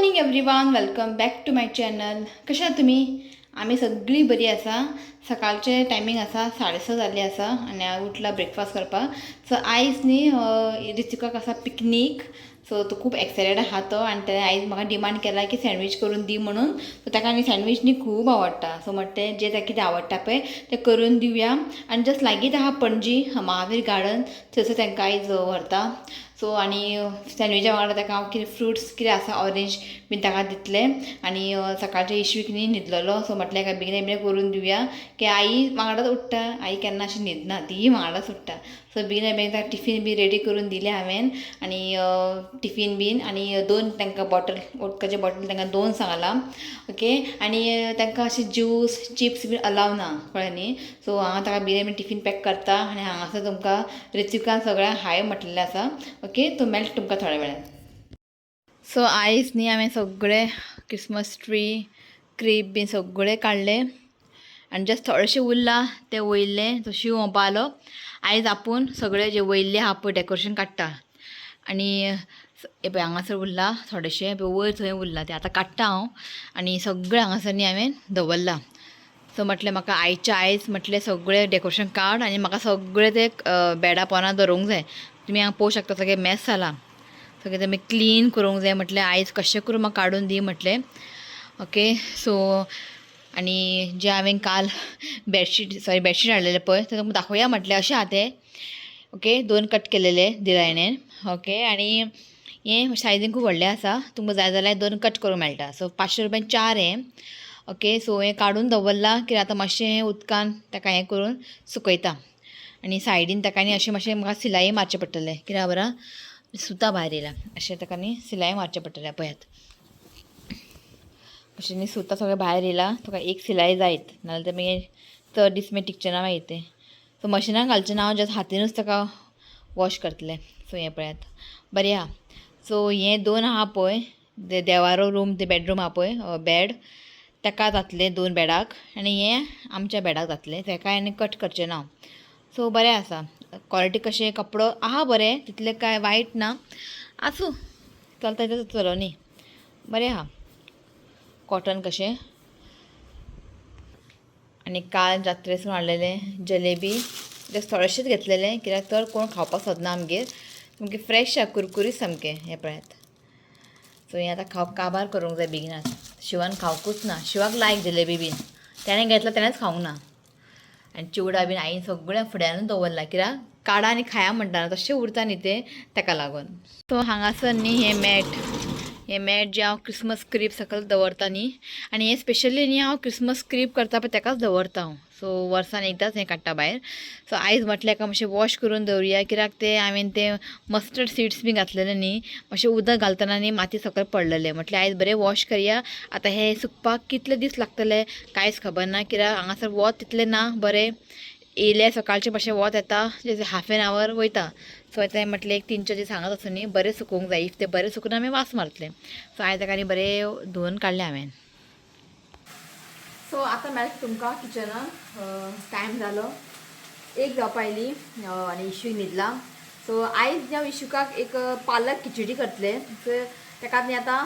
Morning everyone, welcome back to my channel. कशें आहात तुमी? आमी सगळीं बरी आसा. सकाळचें टायमींग आसा, 6:30 जाल्ली आसा आनी हांव उठलां ब्रेकफास्ट करपाक. सो आयज न्ही ऋतिकाक आसा पिकनीक. सो तो खूब एक्सायटेड आहा तो आनी तेणें आयज म्हाका डिमांड केला की सँडवीच करून दी म्हणून. सो ताका न्ही सँडवीच न्ही खूब आवडटा. सो म्हणटा तें जें ताका कितें आवडटा पळय तें करून दिवया. आनी जस्ट लागींच आहा पणजी महावीर गार्डन, थंयसर तांकां आयज व्हरता. सो आनी सँडविचा वांगडा ताका हांव कितें फ्रुट्स कितें आसा, ऑरेंज बीन ताका दितलें. आनी सकाळचें इश्वीक न्ही न्हिदलेलो. सो म्हटलें काय बेगीन बेगीन करून दिवया की आई वांगडाच उठ्ठा, आई केन्ना अशी न्हिदना, तीय वांगडाच उठ्ठा. सो बेगीन बेगीन ताका टिफीन बी रेडी करून दिलें हांवें. आनी टिफीन बीन आनी दोन तांकां बॉटल, उदकाचे बॉटल तांकां दोन सांगलां. ओके, आनी तांकां अशें ज्यूस चिप्स बीन अलाव ना, कळ्ळें न्ही. सो हांव ताका बेगीन बेगीन टिफीन पॅक करता आनी हांगासर तुमकां ऋतिकान सगळ्यांक हाय म्हटलेलें आसा. ओके, तो मेळटा तुमकां थोड्या वेळान. सो आयज न्ही हांवें सगळे क्रिसमस ट्री क्रीप बीन सगळे काडले आनी जस्ट थोडेशें उरलां तें वयलें. तो शिव म्हणपा आलो, आयज आपूण सगळें जें वयलें आहा पळय डेकोरेशन काडटा. आनी हें पळय हांगासर उरलां थोडेशें, पळय वयर थंय उरलां, तें आतां काडटा हांव. आनी सगळें हांगासर न्ही हांवें दवरलां. सो म्हटलें म्हाका आयच्या आयज म्हटलें सगळें डेकोरेशन काड आनी म्हाका सगळें तें बेडा पोंदा दवरूंक जाय. तुमी हांगा पळोवंक शकता, सगळें मॅस जालां, सगळें तें मागीर क्लीन करूंक जाय. म्हटलें आयज कशें करून म्हाका काडून दी म्हटलें. ओके, सो आनी जें हांवें काल बेडशीट, सॉरी, बेडशीट हाडलेलें पळय, तें तुमकां दाखोवया म्हटलें. अशें आहा तें. ओके, दोन कट केलेले दिरायणेन. ओके, आनी हें सायजीन खूब व्हडलें आसा, तुमकां जाय जाल्यार दोन कट करूंक मेळटा. सो 500 रुपयान चार हें. ओके, सो हें काडून दवरलां कित्याक आतां मातशें उदकान ताका हें करून सुकयता. आनी सायडीन ताका न्ही अशें मातशें म्हाका सिलाई मारचें पडटलें, कित्याक खबर आहा, सुतां भायर येयला. अशें ताका न्ही सिलाई मारचें पडटलें. पळयात, अशें न्ही सुतां सगळें भायर येयला, तुका एक सिलाई जायत, नाजाल्यार तें मागीर चड दीस मागीर टिकचें ना मागीर तें. सो मशिनान घालचें ना हांव, जस्ट हातीनूच ताका वॉश करतलें. सो हें पळयात, बरें आहा. सो हें दोन आहा पळय, देवारो रूम, ते बेडरूम आहा पळय, बेड ताका जातलें दोन बेडाक आनी हें आमच्या बेडाक जातलें. ताका आनी कट करचें ना. सो बरें आसा क्वॉलिटी, कशें कपडो आहा बरें, तितलें कांय वायट ना. आसूं, चलता तितलें चलो न्ही, बरें आहा कॉटन कशें. आनी काल जात्रेसून हाडलेलें जलेबी जस्ट थोडेशेंच घेतलेलें, कित्याक चड कोण खावपाक सोदना आमगेर. सामकें फ्रेश आहा, कुरकुरीत सामकें. हें पळयात. सो हें आतां खावप काबार करूंक जाय बेगिनात. शिवान खावकूच ना, शिवाक लायक जलेबी बीन, तेणें घेतला तेणेंच खावंक ना. आनी चिवडा बीन आईन सगळ्या फुड्यानूच दवरला, कित्याक काडा आनी खाया म्हणटा, तशें उरता न्ही तें, ताका लागून. सो हांगासर न्ही हें मॅट, हें मॅट जें हांव क्रिसमस क्रीब सकयल दवरता न्ही, आनी हें स्पेशली न्ही हांव क्रिसमस क्रीब करता पळय ताकाच दवरता हांव. सो वर्सान एकदांच हें काडटा भायर. सो आयज म्हटलें एका मातशें वॉश करून दवरुया, कित्याक तें हांवें तें मस्टर्ड सिड्स बी घातलेलें न्ही, मातशें उदक घालतना न्ही माती सकयल पडलेलें. म्हटलें आयज बरें वॉश करया. आतां हें सुकपाक कितले दीस लागतले कांयच खबर ना, कित्याक हांगासर वत तितलें ना बरें. येयलें सकाळचें मातशें वत येता, हाफ एन our वयता. सो तें म्हटलें एक 3-4 दीस हांगाच आसूं न्ही, बरें सुकोवंक जाय. If तें बरें सुकना मागीर वास मारतलें. सो आयज ताका न्ही बरें धुवन काडलें हांवें. सो आतां मेळटा तुमकां किचनान. टायम जालो, 1 जावपा आयली आनी इशू न्हिदला. सो आयज हांव इशुकाक एक पालक खिचडी करतलें. सो ताका न्ही आतां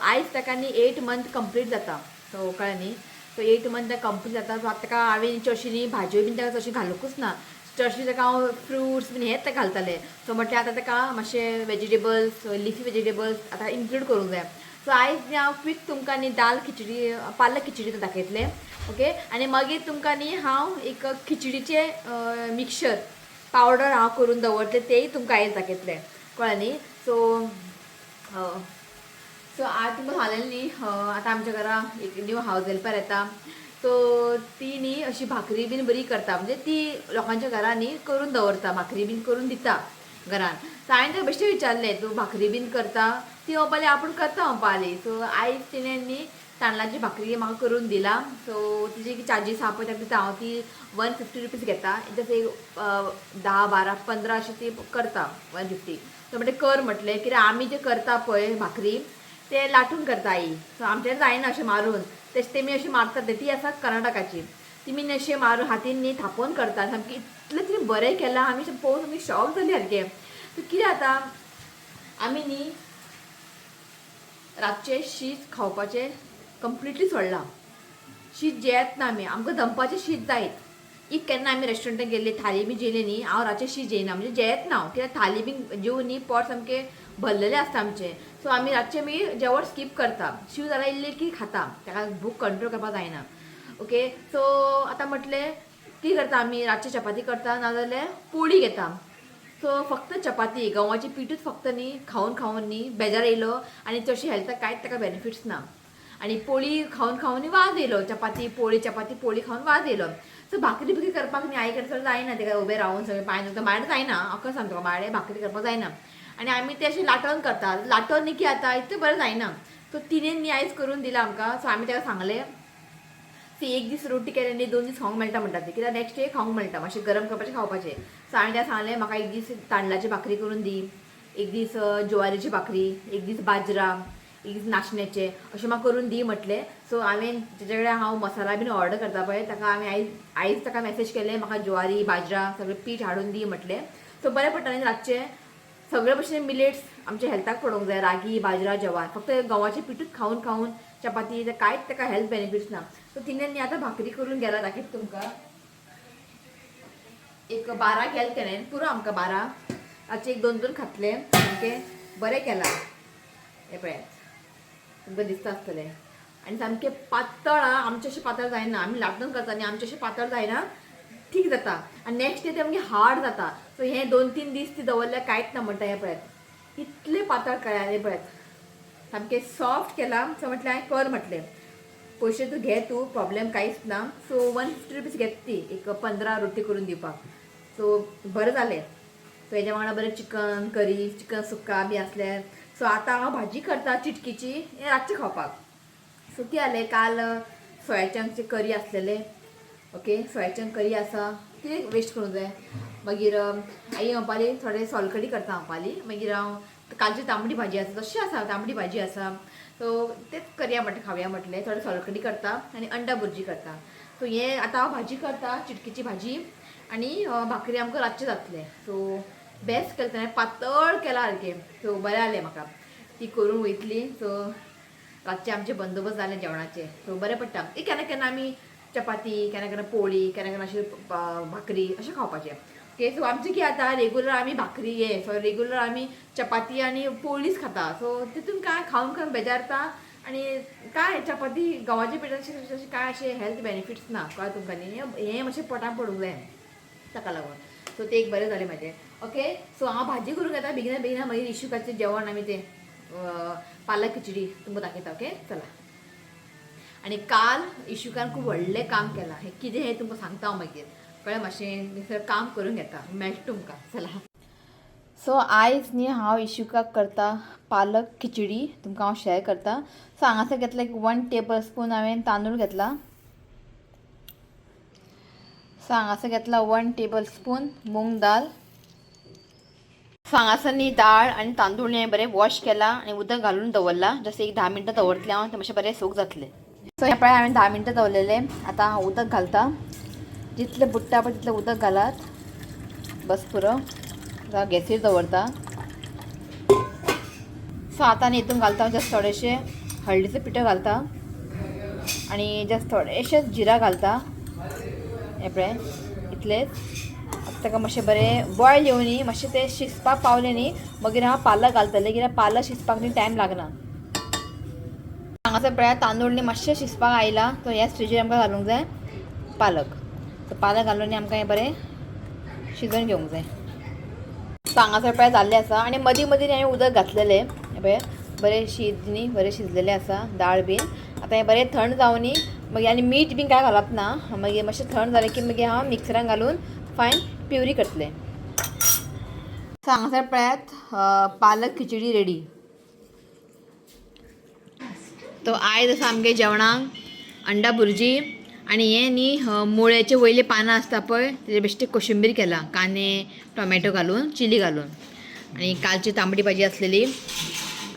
आयज ताका न्ही 8 मंथ कंप्लीट जाता. सो कळ्ळें न्ही, सो 8 मंथ कंप्लीट जाता. सो आतां ताका हांवें चडशी न्ही भाजयो बीन ताका चडशी घालुंकूच ना. चडशें ताका हांव फ्रुट्स बीन हेच ताका घालतालें. सो म्हटलें आतां ताका मातशें वेजिटेबल्स, लिफी वेजिटेबल्स आतां इन्क्लूड करूंक जाय. सो आयज न्ही हांव क्वीक तुमकां न्ही दाल खिचडी, पालक खिचडी दाखयतलें. ओके, आनी मागीर तुमकां न्ही हांव एक खिचडीचें मिक्सचर पावडर हांव करून दवरतलें, तेंय तुमकां आयज दाखयतलें, कळ्ळें न्ही. सो सो आज तुमकां सांगलेलें न्ही, आतां आमच्या घरा एक न्यू हावज हेल्पर येता. सो ती न्ही अशी भाकरी बीन बरी करता, म्हणजे ती लोकांच्या घरा न्ही करून दवरता, भाकरी बीन करून दिता घरान. सो हांवें ताका बेश्टें विचारलें, तूं भाकरी बीन करता? ती म्हणपाली आपूण करता म्हणपाली. सो आयज तिणें न्ही तांदळाची भाकरी म्हाका करून दिला. सो तिजी चार्जीस आहा पळय ताका दिता हांव, ती 150 रुपीज घेता. जशें एक 10, 12, 15 अशी ती करता 150. सो म्हणटे कर म्हटलें, कित्याक आमी जे करता पळय भाकरी ते लाटून करता आई, सो आमच्यान जायना अशें मारून. तशें तेमी अशें मारतात, ती आसा कर्नाटकाची, तिमी अशें मारून हातीन न्ही थापोवन करता. सामकें इतलें तिणें बरें केलां, आमी पळोवन सामकी शॉक जाली सारकें. सो कितें जाता, आमी न्ही रातचें शीत खावपाचें कंप्लिटली सोडलां. शीत जेयत ना आमी, आमकां दनपारचें शीत जायत. If केन्ना आमी रेस्टॉरंटान गेल्ली थाली बी जेयली न्ही, हांव रातचें शीत जेयना, म्हणजे जेयत ना हांव, कित्याक थाली बी जेवन न्ही पोट सामकें भरलेलें आसता आमचें. सो आमी रातचें आमी जेवण स्कीप करता. शीत जाल्यार इल्लें की खाता, ताका भूक कंट्रोल करपाक जायना. ओके, सो आतां म्हटलें कितें करता आमी, रातची चपाती करता नाजाल्यार पोळी घेता. सो फक्त चपाती गंवाचें पिठूच फक्त न्ही खावन खावन न्ही बेजार येयलो आनी चडशें हेल्थाक कांयच ताका बेनिफिट्स ना. आनी पोळी खावन खावन न्ही वाज येयलो, चपाती पोळी चपाती पोळी खावन वाज येयलो. सो भाकरी बिकरी करपाक न्ही आई कडेन चड जायना, तेका उबें रावन सगळें पांय दुखता, म्हाजे जायना, हांव खरें सांगता तुका, म्हाजे भाकरी करपाक जायना. आनी आमी ते अशें लाटून करता, लाटून न्ही की आतां इतलें बरें जायना. सो तिणें न्ही आयज करून दिलां आमकां. सो आमी ताका सांगलें ती एक दीस रोटी केले न्ही 2 दीस खावंक मेळटा म्हणटा ती, कित्याक नेक्स्ट डे खावंक मेळटा, मातशें गरम करपाचें खावपाचें. सो हांवें ताका सांगलें म्हाका एक दीस तांदळाची भाकरी करून दी, एक दीस ज्वारीची भाकरी, एक दीस बाजरा, एक दीस नाशण्याचे, अशें म्हाका करून दी म्हटलें. सो हांवें तेजे कडेन हांव मसाला बीन ऑर्डर करता पळय, ताका हांवें आयज ताका मॅसेज केलें म्हाका ज्वारी बाजरा सगळें पीठ हाडून दी म्हटलें. सो बरें पडटा न्ही रातचें सगळे भशेन मिलेट्स आमच्या हेल्थाक पडोवंक जाय, रागी बाजरा ज्वार. फक्त गंवाचें पिठूच खावन खावन चपाती कांयच ताका हेल्थ बेनिफिट्स ना. सो तिणें न्ही आतां भाकरी करून गेला, दाखयता तुमकां. एक 12 केले तेणें, पुरो आमकां 12, रातचें एक 2-2 खातले, सामकें बरें केलां. हें पळयात तुमकां दिसता आसतलें. आनी सामकें पातळ आं, आमचें अशें पातळ जायना, आमी लाटून करता न्ही, आमचें अशें पातळ जायना, ठीक जाता. आनी नेक्स्ट डे तें मागीर हार्ड जाता. सो हें 2-3 दीस ती दवरल्यार कांयच ना म्हणटा. हें पळयात इतलें पातळ केलां, हें पळयात सामकें सॉफ्ट केलां. सो म्हटलें हांवें कर म्हटलें, पयशे तूं घे, तूं प्रॉब्लेम कांयच ना. सो 150 रुपीज घेता ती एक 15 रोटी करून दिवपाक. सो बरें जालें. सो हेज्या वांगडा बरें चिकन करी, चिकन सुक्का बी आसलें. सो आतां हांव भाजी करता चिटकीची, हें रातचें खावपाक. सो कितें जालें, काल सोया चंक्सची करी आसलेलें. ओके, सोया चंक करी आसा, कितें वेस्ट करूंक जाय. मागीर आई म्हणपाली थोडे सोलकडी करता म्हणपाली. मागीर हांव कालची तांबडी भाजी आसा तशी आसा, तांबडी भाजी आसा, सो तेच करया म्हटलें, खावया म्हटलें. थोडे सोलकडी करता आनी अंडा भुर्जी करता. सो हें आतां हांव भाजी करता चिटकीची भाजी आनी भाकरी आमकां रातचें जातलें. सो बेस्ट केलें तेणें, पातळ केलां सारकें. सो बरें जालें म्हाका ती करून वयतली. सो रातचें आमचें बंदोबस्त जालें जेवणाचें. सो बरें पडटा. एक केन्ना केन्ना आमी चपाती, केन्ना केन्ना पोळी, केन्ना केन्ना अशें भाकरी अशें खावपाचें. ओके, सो आमचें कितें जाता, रेगुलर आमी भाकरी हे सो रेगुलर आमी चपाती आनी पोळीच खाता. सो तितून काय खावन खावन बेजारता आनी काय चपाती गंवाच्या पिठाचे अशें काय अशें हेल्थ बेनिफिट्स ना, कळ्ळें तुमकां न्ही. हें मातशें पोटाक पडूंक जाय ताका लागून. सो तें एक बरें जालें म्हाजें. ओके, सो हांव भाजी करूंक येता बेगिना बेगिना, मागीर इशुकाचें जेवण आमी तें पालक खिचडी तुमकां दाखयता. ओके चला. आनी काल इशुकान खूब व्हडलें काम केलां, हें कितें हें तुमकां सांगता हांव मागीर, कळ्ळें. मातशें काम करून घेता, मेळटा तुमकां. चला. सो आयज न्ही हांव इशुकाक करता पालक खिचडी, तुमकां हांव शेअर करता. सो हांगासर घेतला एक 1 टेबल स्पून हांवें तांदूळ घेतला. सो हांगासर घेतला 1 टेबल स्पून मूंग दाल. सो हांगासर न्ही दाळ आनी तांदूळ न्ही बरें वॉश केला आनी उदक घालून दवरला. जशें एक 10 मिनटां दवरतलें हांव, तें मातशें बरें सोक जातलें. सो हें पळय हांवें 10 मिनटां दवरलेलें. आतां हांव उदक घालता, जितलें बुडटा पळय तितलें उदक घालात, बस पुरो. आतां गॅसीर दवरता. सो आतां न्ही हितून घालता जस्ट थोडेशें हळदीचें पिठो घालता आनी जस्ट थोडेशें जिरा घालता. हें पळय इतलेंच. आतां ताका मातशें बरें बॉयल येवं न्ही, मातशें तें शिजपाक पावलें न्ही मागीर हांव पालक घालतलें, कित्याक पालक शिजपाक न्ही टायम लागना. हांगासर पळयात तांदूळ न्ही मातशें शिजपाक आयला. सो ह्या स्टेजीर आमकां घालूंक जाय पालक. सो पालक घालून न्ही आमकां हें बरें शिजोवन घेवंक जाय. सो हांगासर पळयात जाल्लें आसा आनी मदीं मदीं हांवें उदक घातलेलें. हें पळय बरें शीत न्ही बरें शिजलेलें आसा, दाळ बीन. आतां हें बरें थंड जावं न्ही मागीर, आनी मीठ बीन कांय घालप ना. मागीर मातशें थंड जालें की मागीर हांव मिक्सरान घालून फायन प्युरी करतलें. सो हांगासर पळयात पालक खिचडी रेडी. तो आयज आसा आमगे जेवणाक अंडा भुर्जी आनी हें न्ही मुळ्याचे वयले पानां आसता पळय तेजे बेश्टे कोशिंबीर केला, कांदे टोमॅटो घालून चिली घालून. आनी कालची तांबडी भाजी आसलेली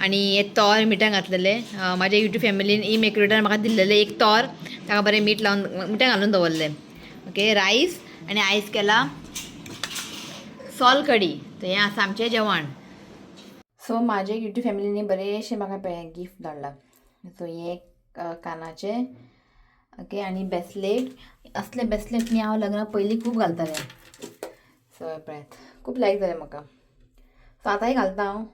आनी हे तोर मिठान घातलेले. म्हाज्या युट्यूब फॅमिलीन ई मेक्रोटान म्हाका दिल्लेले एक तोर, ताका बरें मीठ लावन मिठान घालून दवरलें. ओके, रायस आनी आयज केला सोल कडी. तर हें आसा आमचें जेवण. सो म्हाजे युट्यूब फॅमिलीनी बरेंशें म्हाका पळय गिफ्ट धाडलां. सो हे एक कानाचें, ओके, आनी ब्रेसलेट. असले ब्रेसलेट न्ही हांव लग्ना पयलीं खूब घालतालें. सो पळयात, खूब लायक जालें म्हाका. सो आतांय घालता हांव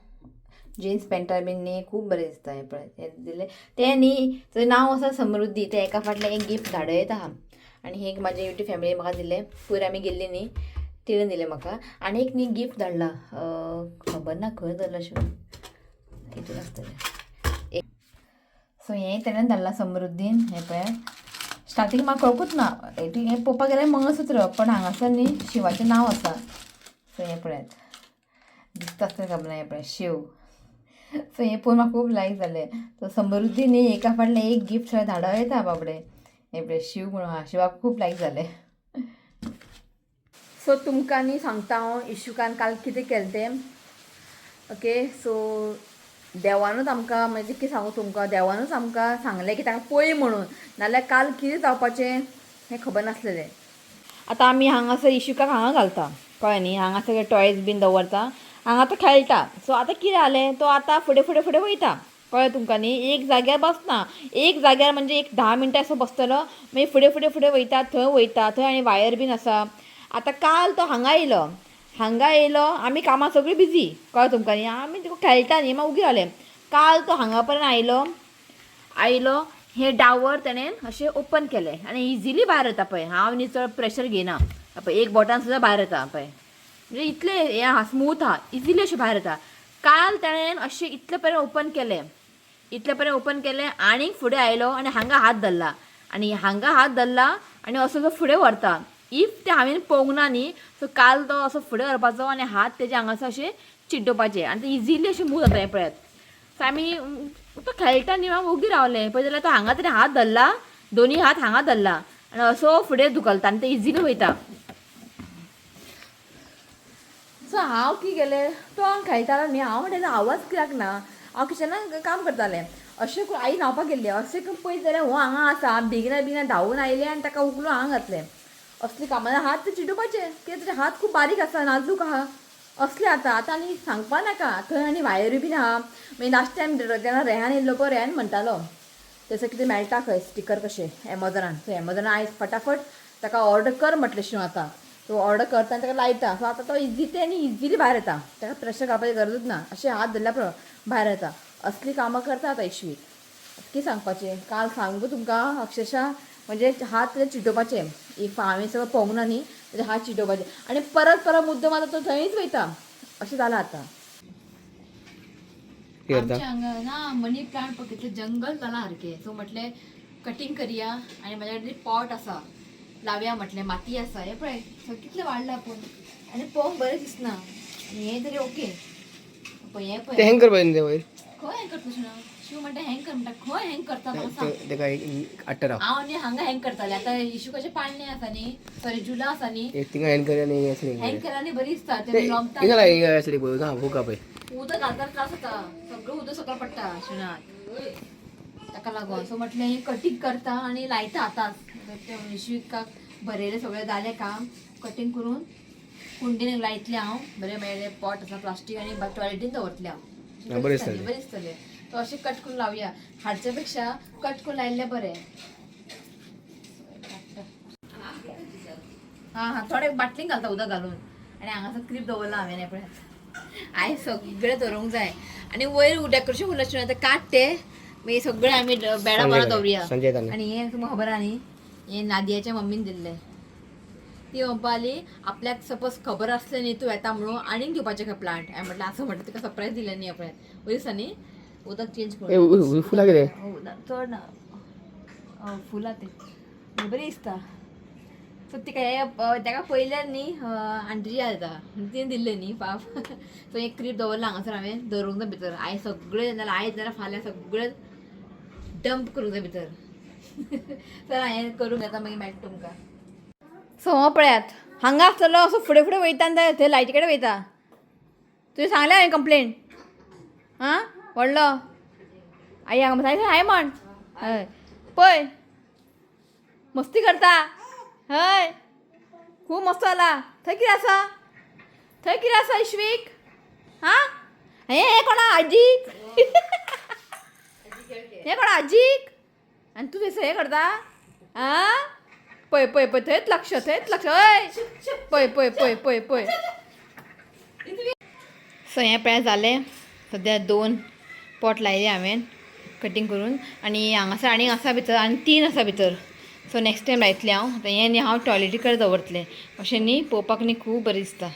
जिन्स पॅन्टार बीन न्ही, खूब बरें दिसता. हें पळय, हें दिलें तें न्ही, तेजें नांव आसा समृद्धी. तें एका फाटल्यान एक गिफ्ट धाडयत आहा. आनी हे एक म्हाजे युट्यूब फॅमिली म्हाका दिलें. पयर आमी गेल्ली न्ही, तिणें दिलें म्हाका. आनी एक न्ही गिफ्ट धाडला, खबर ना खंय धाडला अशें, हितून आसतलें. सो हें तेणें धाडलां समृद्धीन. हें पळय, स्टार्टींग म्हाका कळकूच ना, हें पळोवपाक गेल्यार मंगळसूत्र, पण हांगासर न्ही शिवाचें नांव आसा. सो हें पळयात, दिसता आसतलें खबर ना. हें पळय शिव. सो हें पळोवन म्हाका खूब लायक जालें. सो समृद्धी न्ही एका फाटल्यान एक गिफ्ट सगळें धाडो येता बाबडे. हें पळय शिव म्हणून आहा, शिवाक खूब लायक जालें. सो तुमकां न्ही सांगता हांव इशुकान काल कितें केलें तें. ओके, सो देवानूच आमकां, म्हणजे कितें सांगू तुमकां, देवानूच आमकां सांगलें की ताका पळय म्हणून, नाल्यार काल कितें जावपाचें हें खबर नासलेलें. आतां आमी हांगासर इशुकाक हांगा घालता, कळ्ळें न्ही, हांगा सगळे टॉयज बीन दवरता, हांगा तो खेळटा. सो आतां कितें जालें, तो आतां फुडें फुडें फुडें वयता, कळ्ळें तुमकां न्ही, एक जाग्यार बसना. एक जाग्यार म्हणजे एक 10 मिनटां असो बसतलो, मागीर फुडें फुडें फुडें वयता, थंय वयता, थंय आनी वायर बीन आसा. आतां काल तो हांगा येयलो, हांगा येयलो, आमी कामां सगळीं बिजी, कळ्ळें तुमकां न्ही, आमी तुका खेळटा न्ही, मागीर उगी रावले. काल तो हांगा पर्यंत आयलो, आयलो, हे डावर तेणें अशें ओपन केलें आनी इजिली भायर येता पळय. हांव न्ही चड प्रेशर घेयना पळय, एक बोटान सुद्दां भायर येता पळय, म्हणजे इतलें हें आहा, स्मूथ आहा, इजिली अशें भायर येता. काल तेणें अशें इतले पर्यंत ओपन केलें, इतले पर्यंत ओपन केलें आनीक फुडें आयलो आनी हांगा हात धरला, आनी हांगा हात धरला आनी असो तो फुडें व्हरता. If तें हांवें पळोवंक ना न्ही, सो काल तो असो फुडें व्हरपाचो आनी हात तेजे हांगासर अशें चिड्डोवपाचे आनी ते इजिली अशें मूव जाता. हें पळयात. सो आमी तो खेळटा न्ही, हांव ओगी रावलें. पळय जाल्यार तो हांगा तरी हात धरला, दोनी हात हांगा धरला आनी असो फुडें धुकलता आनी ते इजिली वयता. सो हांव कितें केलें, तो हांव खेळटालो न्ही, हांव म्हणटा आवाज कित्याक ना, हांव किचनान काम करतालें. अशें करून आई न्हांवपाक गेल्ली, अशें करून पळयत जाल्यार हो हांगा आसा. बेगिना बेगिना धांवून आयलें आनी ताका उखलून हांगा घातलें. असली कामां, हात ते चिडोवपाचे, कित्याक तेजे हात खूब बारीक आसा, नाजूक आहा असले. आतां आतां आनी सांगपा नाका, थंय आनी वायरूय बीन आहा. मागीर लास्ट टायम जेन्ना रेहान येयल्लो पळय, रेहान म्हणटालो तसं कितें मेळटा खंय स्टिकर कशें एमेझॉनान. सो एमेझॉनान आयज फटाफट ताका ऑर्डर कर म्हटलें शिव. आतां तो ऑर्डर करता आनी ताका लायता. सो आतां तो इजी ते आनी इजिली भायर येता, ताका प्रेशर घालपाची गरजूच ना, अशें हात धरल्या पुरो भायर येता. असली कामां करता आतां इशवीक. कितें सांगपाचें, काल सांगू तुमकां अक्षरशः म्हणजे हात तेजे चिटोवपाचे. If हांवें सगळें पळोवंक ना न्ही, तेजे हात चिटोवपाचे आनी परत परत मुद्दम आतां तो थंयच वयता, अशें जालां आतां. कितें करता? आमच्या हांगा ना मनी प्लांट पळय, जंगल जालां सारकें. सो म्हटलें कटींग करया आनी म्हाज्या कडेन पॉट आसा, लावया म्हटलें, माती आसा. हें पळय, सो कितलें वाडलां पूण आनी पळोवंक बरें दिसना. आनी हें तरी ओके पळय, हें ते पळय. हँग करपाचें न्ही ते वयर. खंय हँग करता शिणा? शिव म्हणटा हँग कर म्हणटा, खंय हँग करता म्हाका सांग. तेका एक हाडटा राव. हांव न्ही हांगा हँग करतालें. आतां इशू कशें पाळणें आसा न्ही, सॉरी जुला आसा न्ही. एक थिंगा हँग कर आनी हे सायडीक हँग कर. केल्यार न्ही बरी दिसता ते ते लोंबता. हिंगा लाय, हिंगा सायडीक पळय, उदक हुका पळय. उदक घालताना त्रास जाता, सगळें उदक सकयल पडटा शिणात, ताका लागून. सो म्हटलें हें कटींग करता आनी लायता आतांच. तें इशूकाक बरयलें, सगळें जालें काम, कटींग करून कुंडीन लायतलें हांव. बरें मेळ्ळें पॉट आसा प्लास्टीक आनी टॉयलेटीन दवरतलें हांव. हा, बरें दिसतलें. बरें दिसतलें. तो अशें कट करून लावया, हाडच्या पेक्षा कट करून लायिल्लें बरें. हां हां, थोडे बाटलीन घालता उदक घालून आनी हांगासर क्रीप दवरलां हांवें. हें पळय, आयज सगळें दवरूंक जाय आनी वयर डेकोरेशन उरलें आतां काड ते, मागीर सगळें आमी बेडा बरा दवरुया. संजय ताने. आनी हें तुमकां खबर आहा न्ही, हें नादियाच्या मम्मीन दिल्लें. ती म्हणपा लागली आपल्याक सपोज खबर आसलें न्ही तूं येता म्हणून, आनीक दिवपाचें खंय प्लांट. हांवें म्हटलें आसूं, म्हटलें तुका सरप्रायज दिलें न्ही आपणें. बरें दिसता न्ही, उदक चेंज ए करून. फुलां कितें? चड ना, फुलां तें बरें दिसता. सो तिका ताका पयल्यार न्ही आंटी याद येता, तिणें दिल्लें न्ही पाप. सो एक क्रीप दवरलां हांगासर हांवें, दवरूंक जाय भितर आयज सगळें, नाल्यार आयज नाल्यार फाल्यां सगळें डंप करूंक जाय भितर. चल हांवें करूंक येता, मागीर मेळटा तुमकां. सो हो पळयात, हांगा आसतलो असो फुडें फुडें वयता आनी थंय लायटी कडेन वयता. तुवें सांगलें हांवें कंप्लेन. आं व्हडलो आई हांगा सांगलें हाय म्हण. हय पळय मस्ती करता, हय खूब मस्त जाला. थंय कितें आसा, थंय कितें आसा इश्वीक? हां हे कोणा आजीक, हे कोणा आजीक? आनी तूं थंयसर हें करता आं? पळय पळय पळय, थंयच लक्ष, थंयच लक्ष. हय, पळय पळय पळय पळय पळय. सो हें पळय जालें. सद्या दोन पोट लायले हांवें कटींग करून आनी हांगासर आनीक आसा भितर, आनी तीन आसा भितर. सो नेक्स्ट टायम लायतलें हांव. आतां हें न्ही हांव टॉयलेटी कडेन दवरतलें, अशें न्ही पळोवपाक न्ही खूब बरें दिसता.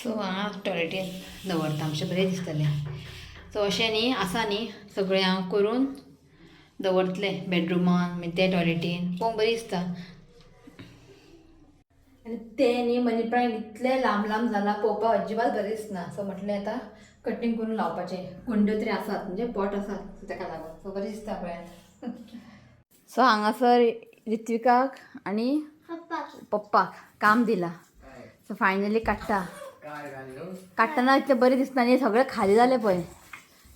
सो हांगा टॉयलेटीन दवरता, मातशें बरें दिसतलें. सो अशें न्ही आसा न्ही सगळें हांव करून दवरतलें बेडरुमान, मागीर ते टॉयलेटीन पळोवंक बरें दिसता. आनी तें न्ही मनी प्लांट इतलें लांब लांब जाला, पळोवपाक अजिबात बरें दिसना. सो म्हटलें आतां कटींग करून लावपाचें. कुंड्यो तरी आसात, म्हणजे पोट आसात, सो तेका लागून सो बरें दिसता पळयात. सो हांगासर ऋत्विकाक आनी पप्पाक काम दिलां. सो फायनली काडटा. काडटना इतलें बरें दिसना न्ही, सगळें खाली जालें पळय.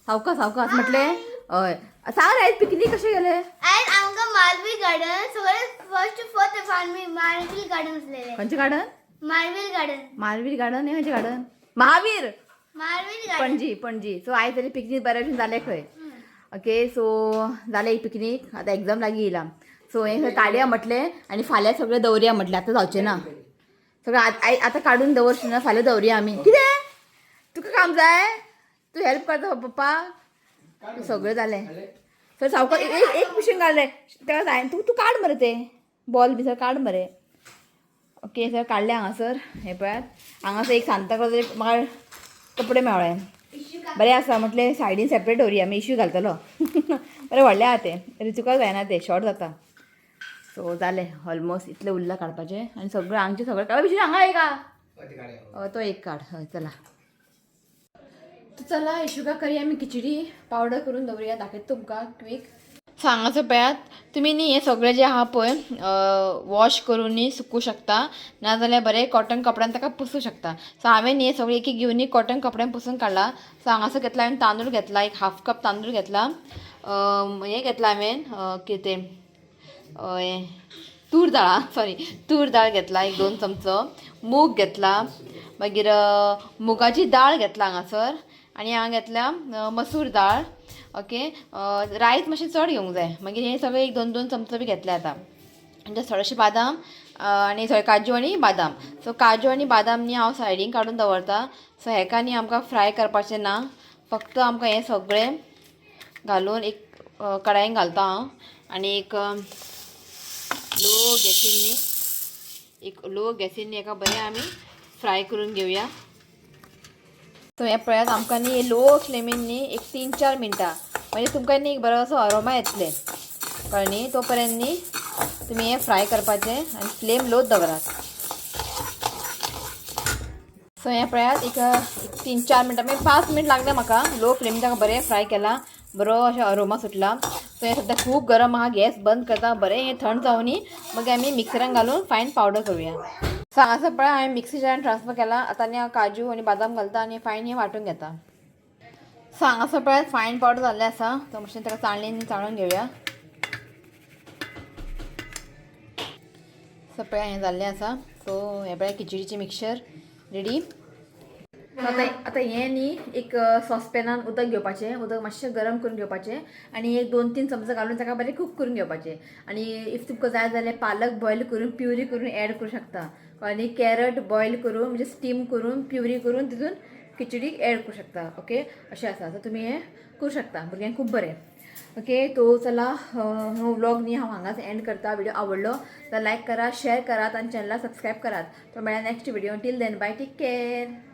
सावकास सावकास म्हटलें. हय, सांग रे, पिकनीक कशें गेलें? आयज आमकां मालवी गार्डन सगळे फर्स्ट फर्स्ट मालवील गार्डन आसलेले. खंयचें गार्डन? मालवील गार्डन. मालवीर गार्डन हें खंयचें गार्डन? महावीर. मालवील गार्डन. पणजी, पणजी. सो आयज तरी पिकनीक बऱ्या भशेन जालें खंय. ओके, सो जालें एक पिकनीक. आतां एग्जाम लागीं येयला. सो हें सगळें काडया म्हटलें आनी फाल्यां सगळें दवरया म्हटलें. आतां जावचें ना सगळें. आतां काडून दवरचें ना, फाल्यां दवरया आमी. कितें तुका काम जाय? तूं हेल्प करता पप्पा? सगळें जालें सर. सावकाश, एक एक पिशेन घालें तेका जाय. तूं तूं काड मरे तें बॉल बी सर काड मरे. ओके सर, काडलें हांगासर. हें पळयात, हांगासर एक सांता क्लॉज म्हाका कपडे मेवळे. बरें आसा म्हटलें, सायडीन सेपरेट दवरया, आमी इशू घालतलो. बरें व्हडलें आहा तें, रितुका जायना तें, शॉर्ट जाता. सो जालें ऑलमोस्ट, इतलें उरलां काडपाचें आनी सगळें हांगचें सगळें काड. विशू, हांगा एक आहा तो एक काड. हय, चला तर चला, इशुका करया आमी खिचडी. पावडर करून दवरुया, दाखयता तुमकां क्वीक. सो हांगासर पळयात तुमी न्ही, हें सगळें जें आहा पळय वॉश करून न्ही सुकूं शकता, नाजाल्यार बरें कॉटन कपड्यान ताका पुसूं शकता. सो हांवें न्ही हें सगळें एक एक घेवन न्ही कॉटन कपड्यान पुसून काडला. सो हांगासर घेतला हांवें तांदूळ घेतला, एक हाफ कप तांदूळ घेतला. हें घेतला हांवें, कितें हें, तूर दाळ, सॉरी, तूर दाळ घेतला एक दोन चमचो, मूग घेतला, मागीर मुगाची दाळ घेतला हांगासर आनी हांगा घेतल्या मसूर दाळ. ओके, रायस मातशें चड घेवंक जाय. मागीर हे सगळे एक दोन दोन चमचो बी घेतले आतां. म्हणजे थोडेशे बादाम आनी सॉरी, काजू आनी बादाम. सो काजू आनी बादाम न्ही हांव सायडीन काडून दवरता. सो हेका न्ही आमकां फ्राय करपाचें ना, फक्त आमकां हें सगळें घालून एक कडायेन घालता हांव आनी एक लो गॅसीन न्ही, एक लो गॅसीन न्ही एका बरें आमी फ्राय करून घेवया. सो हें पळयात, आमकां न्ही लो फ्लेमीन न्ही एक 3-4 मिनटां, म्हणजे तुमकां न्ही एक बरो असो अरोमा येतले, कळ्ळें न्ही? तो पर्यंत न्ही तुमी हें फ्राय करपाचें आनी फ्लेम लोच दवरात. सो हें पळयात, एक 3-4 मिनटां, मागीर 5 मिनट लागले म्हाका. लो फ्लेमीन ताका बरें फ्राय केला, बरो अशें अरोमा सुटला. सो हें सद्या खूब गरम आहा, गॅस बंद करता. बरें हें थंड जावनी मागीर आमी मिक्सरान घालून फायन पावडर करुया. सो हांगासर पळय, हांवें मिक्सी जारान ट्रान्सफर केला. आतां आनी हांव काजू आनी बादाम घालता आनी फायन हें वांटून घेता. सो हांगासर पळयात, फायन पावडर जाल्लें आसा. तो मातशें ताका चाळणीन चाळून घेवया. सो पळया, हें जाल्लें आसा. सो हें पळया, खिचडीचें मिक्सचर रेडी. आतां आतां हें न्ही एक सॉसपॅनान उदक घेवपाचें, उदक मातशें गरम करून घेवपाचें आनी एक 2-3 चमचे घालून ताका बरें कूक करून घेवपाचें. आनी if तुमकां जाय जाल्यार पालक बॉयल करून प्युरी करून एड करूं शकता आनी कॅरट बॉयल करून, म्हणजे स्टीम करून प्युरी करून तितून खिचडीक एड करूं शकता. ओके, अशें आसा. सो तुमी हें करूं शकता, भुरग्यांक खूब बरें. ओके, तो चला, हो व्लॉग न्ही हांव हांगाच एंड करता. व्हिडिओ आवडलो तर लायक करा, शेअर करात आनी चॅनलाक सबस्क्रायब करात. तो मेळ्ळा next video. Till then, bye, take care.